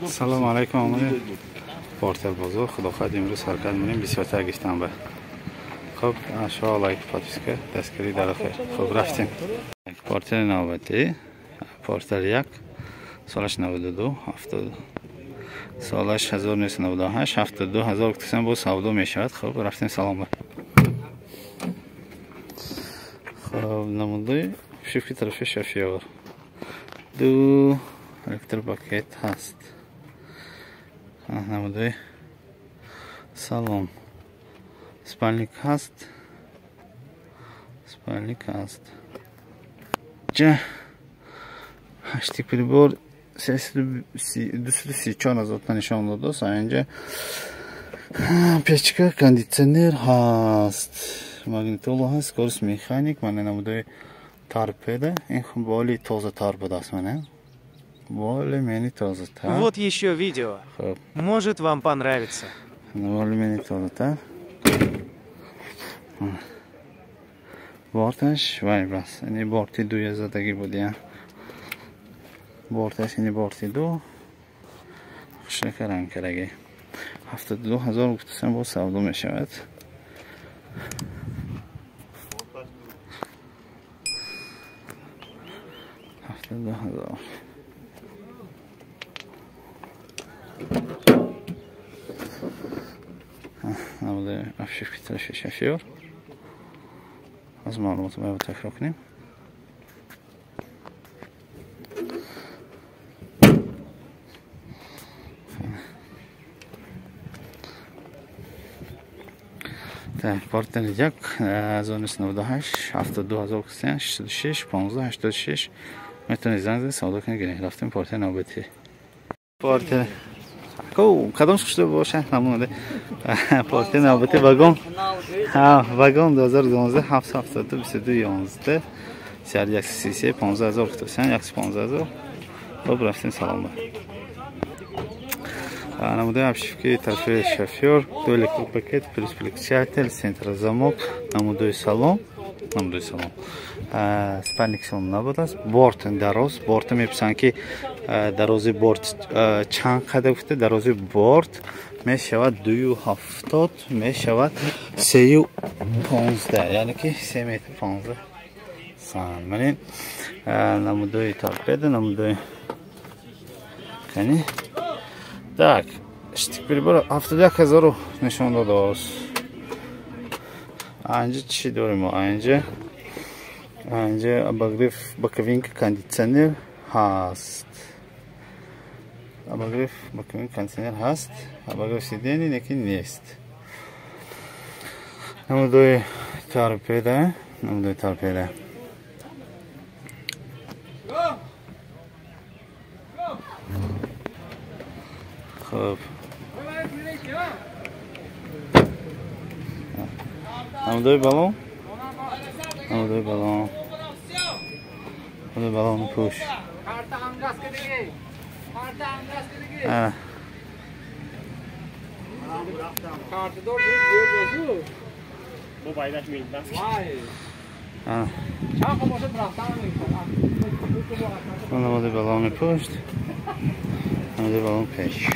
Салом алейкум, омадем портал бозор. Худо хоҳад имрӯз ҳаракат менем бисёртар гирифтан ба. Хуб, шумо лайк, подписка, дастгирӣ дар охир. Хуб, рафтем. Портали навбатӣ, портал 1, солаш 92, 70, солаш 1998, 72 ҳазор гуфтам боз савдо мешавад. Хуб, рафтем салом ба. Хуб, намудаи шифти тарафи шофёр. Ду электропакет ҳаст. Намудаи салон. Спальник ҳаст. Спальник ҳаст. Ҷа ҳашти прибор 234 ҳазор та нишон додааст. Инҷа печка, кондитсионер ҳаст. Магнитола ҳаст, скорость механик, мана намудаи торпеда. Ин боли тозатар будааст, мана. Более-менее тозатар. Вот еще видео. Хуб. Может, вам понравится. Более-менее тозатар. Борташ вай бас. Ини борти дуя задагӣ буд, я. Борташ ини борти ду. Хушака ранг кардаги. 72 ҳазор гуфтасам боз савдо мешавад. 72 ҳазор. Намудаи обшивки тарафи шофёр. Аз маълумотро бояд такрор кунем. Так, портали 1, 1998, 72 ҳазор кристиан, 66, 15, 86. Метавонед занг занед, савдо кунед, гиред. Рафтем портали навбатӣ. Портали ко кадомш хушдо бошад намунаде. Портали навбатӣ вагон. Ҳа, вагон 2012, 772, 22, 11, 133, 15 ҳазор кристиан, 115 ҳазор. Хуб, рафтем салом ба. Намудаи обшивки тарафи шофёр, ду электропакет, плюс переключатель, центрозамок, намудаи салон, намудаи салон. Спальник салон набудааст, борт дароз, борт мепурсанд ки дарози борт чанд қадар гуфта, дарози борт мешавад 2,70, мешавад 3,15, яъне ки 3 метр 15 сан. Ман намудаи торпеда, намудаи кани. Так, штик прибор 71 ҳазору нишон додааст. Анҷа чӣ дорем мо? Анҷа обогрев боковинка кондитсионер ҳаст. Обогрев боковинка кондитсионер ҳаст. Обогрев сидений лекин нест. Намудаи торпеда, намудаи торпеда. Хуб. Намудаи балон. Намудаи балон. Намудаи балони пӯш. А. А. Намудаи балони пушт. Намудаи балон пеш.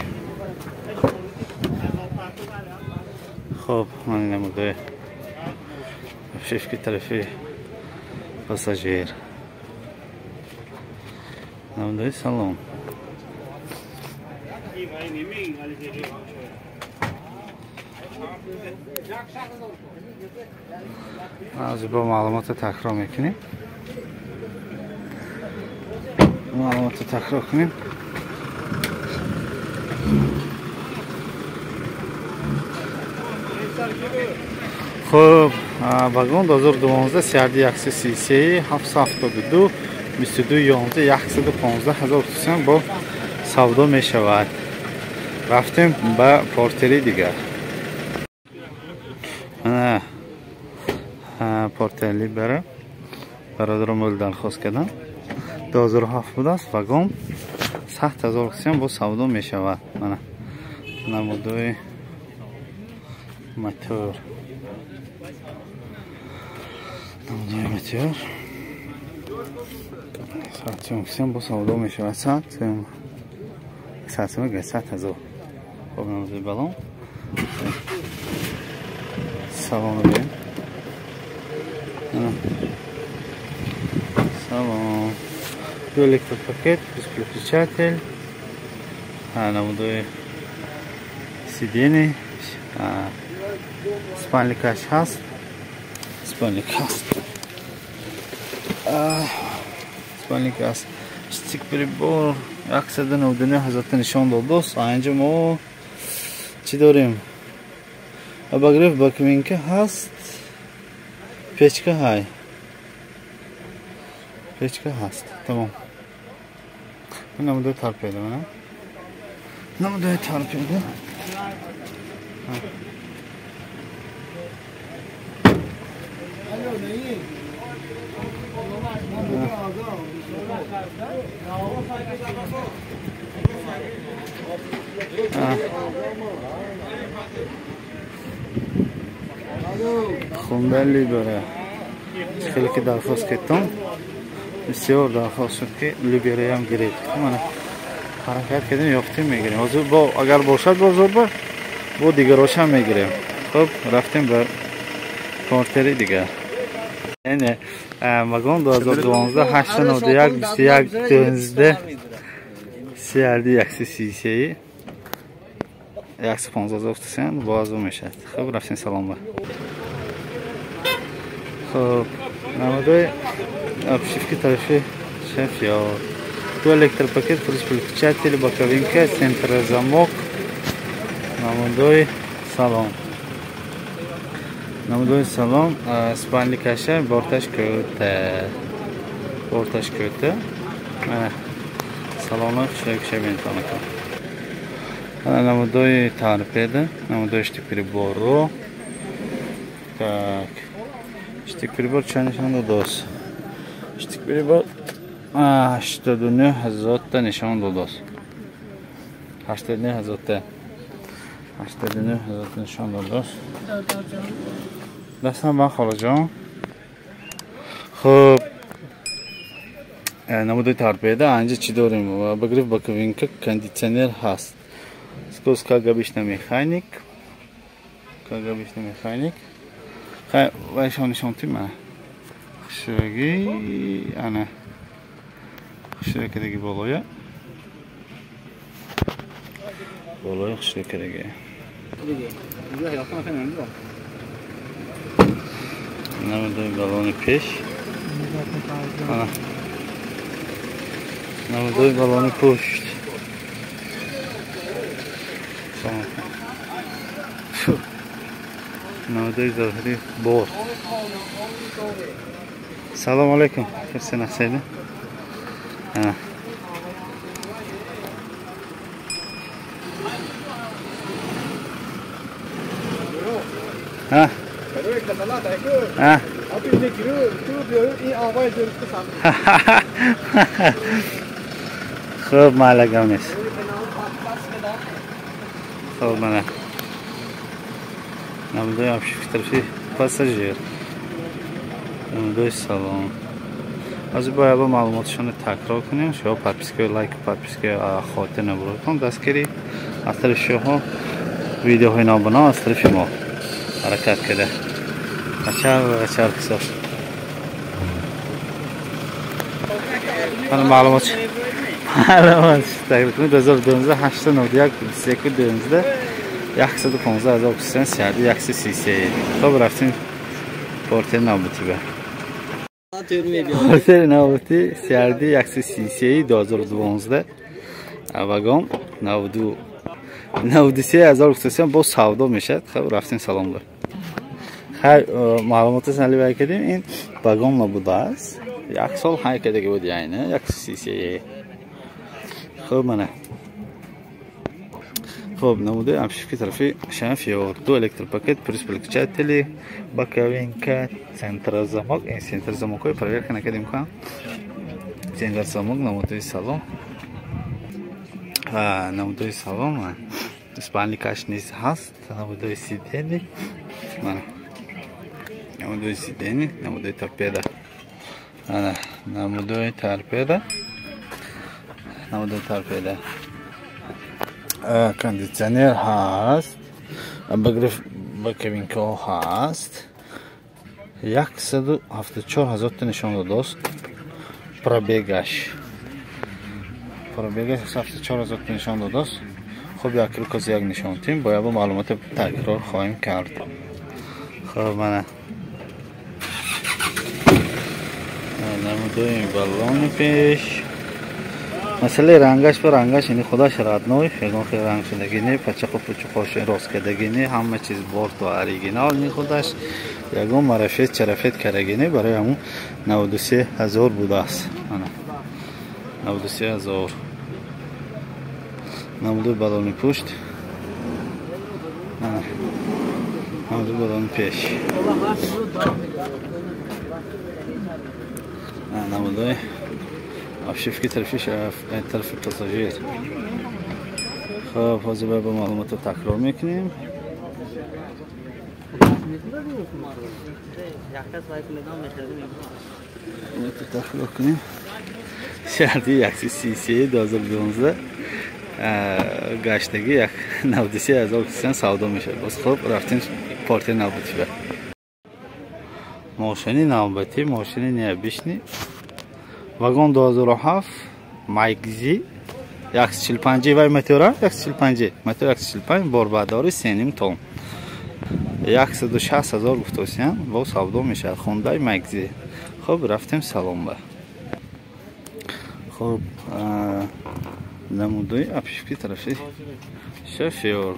Хуб, ман намудаи обшивки тарафи пассажир. Намудаи салон. Аз бо маълумотро такрор мекунем. Маълумотро такрор кунем. Хуб, вагон 2012, CRD 133, 772, 22, 11, 115 ҳазор сум бо савдо мешавад. Рафтем ба портери дигар. Ана портали бара бародарам дархост кардам. 2007 будааст вагон, 100 ҳазор сум бо савдо мешавад. Мана намудои мотор. Намудои мотор. 100 сум бо савдо мешавад. 100 сум. 100 сомон 100 ҳазор. Хоб намудои балон. Салон бибин. Салон. Ду электропакет, плюс переключатель. Намудои сиденье. Спальникаш ҳаст. Спальник ҳаст. Спальник ҳаст. Штик прибор 199 ҳазор нишон дод. Дӯст, инҷо мо чӣ дорем? Обогрев боковинка ҳаст. Печка ҳай. Печка ҳаст. Тамом. Намудои торпеда, мана. Намудои торпеда. Хонда Либера. Хеле ки дархост кардам, бисёр дархост шуд ки Либераям гиред. Мана ҳаракат кардем, ёфтем, мегирем. Ҳозир бо агар бошад бозор бо дигарошам мегирем. Хуб, рафтем ба портери дигар. Яъне вагон 2012 891 21 12 CRD 133 115 ҳазор боз мешавад. Хуб, рафтем салом ба. Хуб, намудои обшивки тарафи шеф ё ду электропакет плюс переключатель, боковинка, центрозамок, намудои салон. Намудои салон, спальникаша, борташ кӯта. Борташ кӯта. Салони хушрӯй метавонад. Намудои торпеда, намудои штик-приборро. Так. Штик-прибор чанд нишон додааст? Штик-прибор 89 ҳазорта нишон додааст. 89 ҳазорта. 89 ҳазорта нишон додааст. Дастам ба холаҷон. Хуб, намудои торпеда анҷа чӣ дорем? Обогрев боковинка, кондитсионер ҳаст. Скорость как обычно механик. Как обычно механик. Хай, вайшон нишон тим мана. Хушрӯги ана. Хушрӯкадаги болоя. Болоя хушрӯкадаги. Намудои балони пеш. Ана. Намудои балони пушт. Намудои зоҳири бор. Салом алейкум. Кирси нақсайда. Ана. Ҳа. Ҳа. Хуб, маълагам нест. Хуб, мана. Намудои обшивки тарафи пассажир. Намудои салон. Ҳозир бояд ба маълумотшонро такрор кунем. Шумо подпискаи лайк, подпискаи хотир набурдатон дастгирӣ аз тарафи шумо видеоҳои нобуна аз тарафи мо ҳаракат карда. Ачар ҳисоб. Мана маълумот. Маълумот такрор кунем. 2012 891 21 12 115 ҳазор 3 133. Хуб, рафтем портери навбатӣ ба. Портери навбатӣ CRD 133 2012 вагон 92 93 ҳазор 300 боз савдо мешавад. Хуб, рафтем салом ба. Хай, маълумотро салибай кардем. Ин вагон набудааст. Як сол ҳай кардаги буд, яъне 133. Хуб, мана. Хуб, намудаи обшивки тарафи шафёр. Ду электропакет, плюс переключатели, боковинка, центрозамок. Ин центрозамокҳои проверка накардем ка. Центрозамок, намудаи салон. Намудаи салон. Спальникаш низ ҳаст. Намудаи сиденье. Мана. Намудаи сиденье, намудаи торпеда. Ана, намудаи торпеда. Намудаи торпеда. Кондитсионер ҳаст, обогрев боковинкаҳо ҳаст. 174 ҳазор та нишон додааст пробегаш. Пробегаш 174 ҳазор та нишон додааст. Хуб, як рӯз як нишон тим, бо як маълумоти такрор хоҳем кард. Хуб, мана намудои баллони пеш. Масъалаи рангаш ба рангаш ини худаш родной, ягон хел ранг шудагӣ не, пачақу пучуқош рост кардагӣ не, ҳама чиз борту оригинал ни худаш, ягон марафет чарафет кардагӣ не, барои ҳамун 93 ҳазор будааст. Ана 93 ҳазор. Намудои баллони пушт, намудои баллони пеш, намудои обшивки тарафи тарафи пассажир. Хуб, ҳозир ба маълумотро такрор мекунем. Такрор кунем. Шарти 133 2012 гаштагӣ 93 ҳазор кисян савдо мешавад. Боз хуб, рафтем партияи навбатӣ ба. Мошини навбатӣ, мошини необычный. Вагон 2007 Майкзи 145 вай мотора 145 мотор 145 борбардори 3.5 тонн 160 ҳазор гуфтосиян бо савдо мешавад. Хондай Майкзи. Хуб, рафтем салон ба. Хуб, намудои обшивки тарафи шофёр,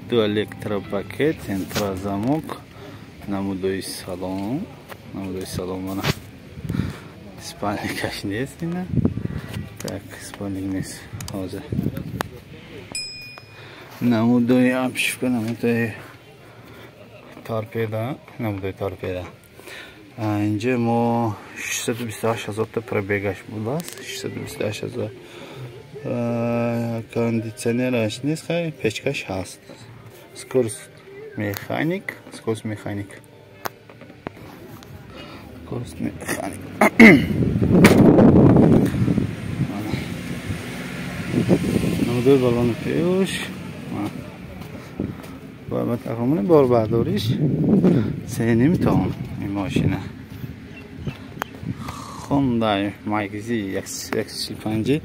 ду электропакет, центрозамок, намудои салон, намудои салон мана. Спальникаш нест ина. Так, спальник нест. Ҳозир. Намудои обшивка, намудои торпеда, намудои торпеда. Инҷа мо 628 ҳазор та пробегаш будааст. 628 ҳазор. Кондитсионераш нест, хай печкаш ҳаст. Скорость механик, скорость механик. Скорость механик. Намудои баллони пеш. Борбардориш 3.5 тонн ин мошина. Хондай Майкзи 145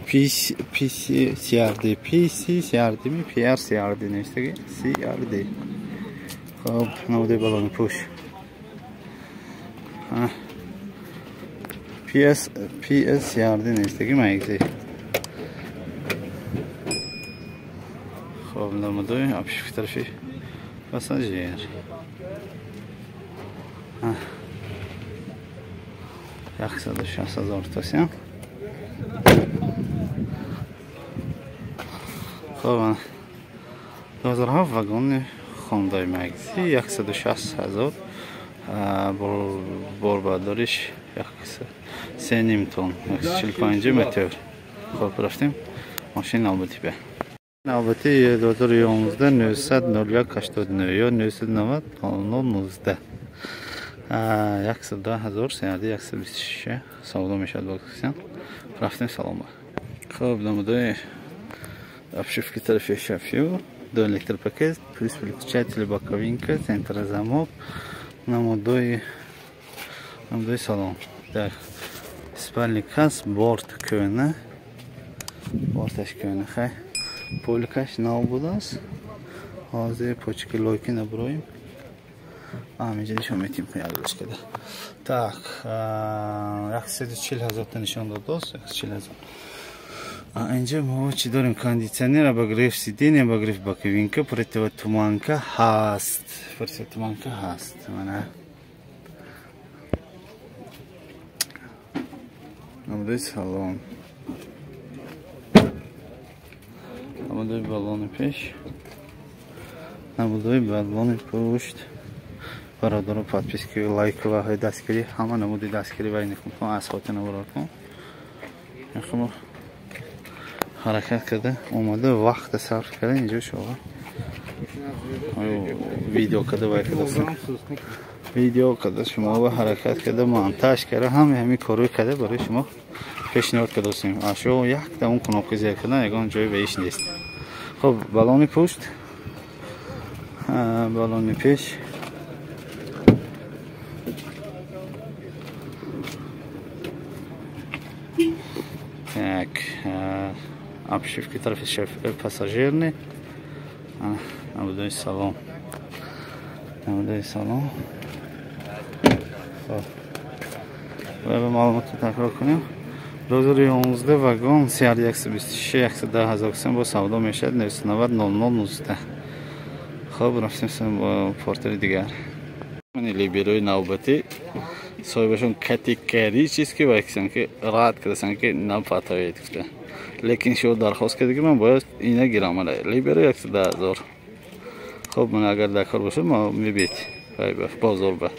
PC CRD PC CRD ми PR CRD навиштагӣ CRD. Хуб, намудои баллони пӯш. PS PS CRD навиштагӣ Майкзи. Хуб, намудои обшивки тарафи пассажир. 160 ҳазор тосиян. Хуб, 2007 вагони Хондай Майкзи 160 ҳазор, борбардориш 3.5 тонн 145 метр. Хуб, рафтем мошини навбатӣ ба. Навбатӣ 2011 900 01 89 ё 990 00 19 110 ҳазор сенарди 126 савдо мешавад бо кисян. Рафтем салон ба. Хуб, намудои обшивки тарафи шофёр, ду электропакет, плюс выключатель, боковинка, центрозамок, намудои салон. Так, спальник ҳаст, борт кӯна, борташ кӯна, хай поликаш нав будааст. Ҳозир почки лойки набуроем. Инҷа нишон метим яглаш када. Так, 140 ҳазор та нишон додааст, 140 ҳазор. Инҷа мо чӣ дорем? Кондитсионер, обогрев сиденья, обогрев боковинка, противотуманка ҳаст. Противотуманка ҳаст. Мана. Намудои салон. Намудои баллони пеш. Намудои баллони пушт. Бародаро, подписки, лайк ва ҳои дастгирӣ, ҳама намуди дастгирӣ вай нихм аз хотир набарор кун. Мехоҳам ҳаракат карда омада вақт сарф карда инҷо шумо видео карда вай карда видео карда шумо ва ҳаракат карда монтаж карда ҳама ҳамин корҳои карда барои шумо Пешниҳод кардастем. Ашё якта он кнопка зер кардан ягон ҷой ба иш нест. Хоб, баллони пушт, баллони пеш. Так, обшивки тарафи пассажирни. Намудои салон. Намудои салон. Хоб. Ба маълумотро такрор кунем. 2011 вагон CR 126 110 ҳазор сом бо савдо мешавад 990 00 19. Хоб, рафтем бо портери дигар. Либерои навбатӣ соҳибашон категорически вайксан ки рад кардасан ки напатавед гуфта. Лекин шумо дархост карда ки ман бояд ина гирам. Либеро 110 ҳазор. Хоб, ман агар дар кор бошад, мо мебед бозор ба.